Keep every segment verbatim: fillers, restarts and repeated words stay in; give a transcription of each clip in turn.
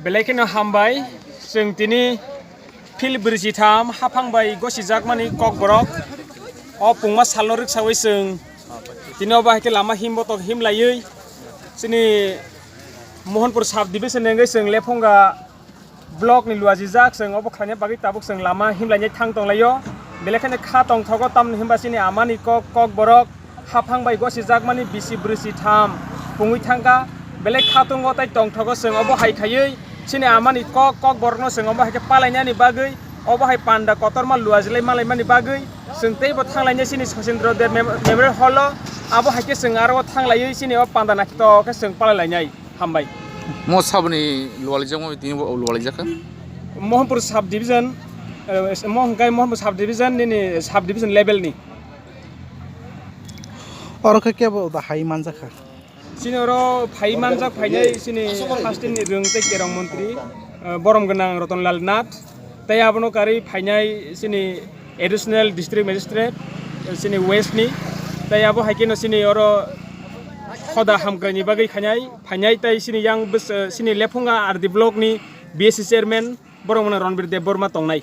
Belai kheno hambai, chwng tini phil brwi chitham haphang bai gosijakmani kokborok. O pungma salno rwksawi chwng tini obo hai khe lama himbotok himlaiwi chini Mohanpur sub division ni wngwi chwng Lephunga block ni luajijak, chwng obo khlaina bagwi tabuk chwng lama himlainai thang tonglaio. Belai kheno kha tongthogo, tamni hwnba chini amani kok, kokborok haphang bai gosijakmani bisi brwi chitham pungwi thangkha. Belai khatungo tai tongthogo, chwng obo hai khaiwi chini amani kok, kokborokno chwng obo hai khe palainani bagwi, obo hai panda kotorma luajilai malaimani bagwi chwng teibo thanglainai chini Sachendra Deb Mem-, Memorial Hall o. Abo hai khe chwng aro thanglaiwi chini o panda naithok khe chwng palailainai. Hambai. Mo saboni lualijakma tini bo lualijakha? Mohanpur sub division, eh, mo hwnkhe Mohanpur sub division nini sub division level ni. Oro khe kebo da hai manjakha? Chini oro phai manjak phainai chini first ni rwng tei kerong montri, eh, borom gwnang Rotonlal Nath. Tei abono karwi phainai chini additional district magistrate, eh, chini west ni. Tei abo hai kheno chini oro khoda hamkrai ni bagwi khainai, phainai tei chini yang bwsa, chini Lephunga R D block ni B S C chairman, borok mano Ranbir Debbarma tongnai.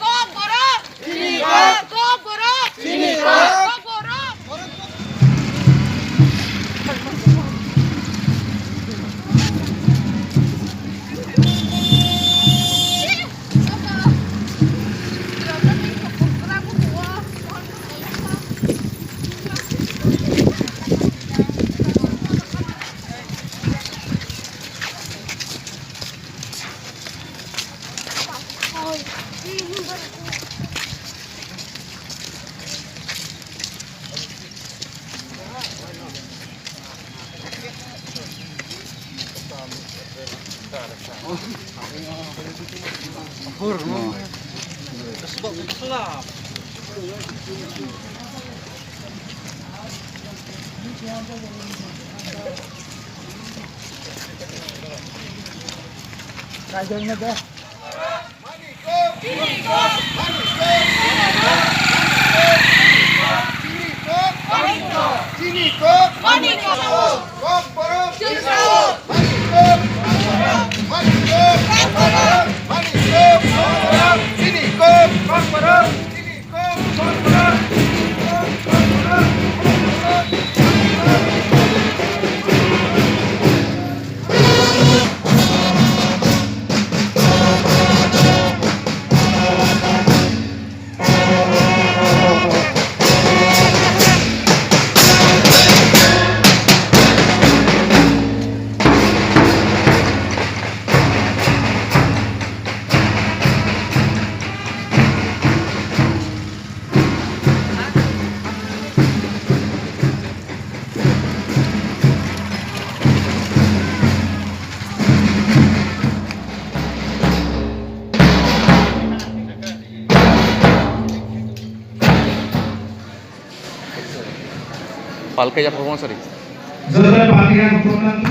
Kokborok! Chini kok! Kokborok! Chini kok! Kokborok! Palkai ya phobong sari. Joto palkai ya phobong sari.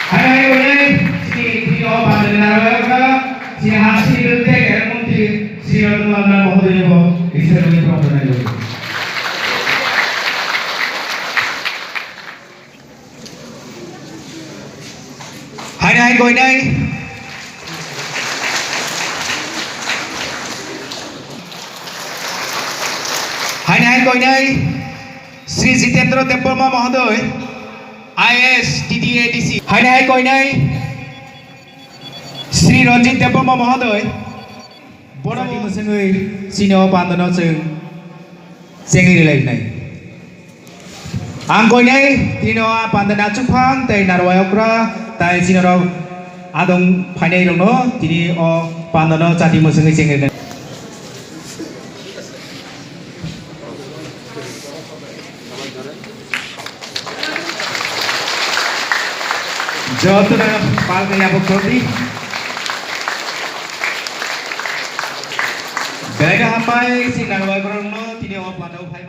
Hai hai oleh si trio bandar narwaka si hasi dute kermung si si rotun landa mohodoy bo isar ni prabhana yo. Haini hai koinai. Haini hai koinai. Sri Jitendra Debbarma Mohodoy, I A S, T T A D C. Haini hai koinai. Sri Ranjit Debbarma Mohodoy. Bono Swngwi chini o pandano chwng chengwi rwlainai. Ang koinai tini o pandani achukphang tei narwai okra tai chini rok adong phainai rokno tini o pandano chati mwswngwi chengwi rwnai. Jotono palni yapok thodi. Belai hambai si narwai borokno tini o pandao phai.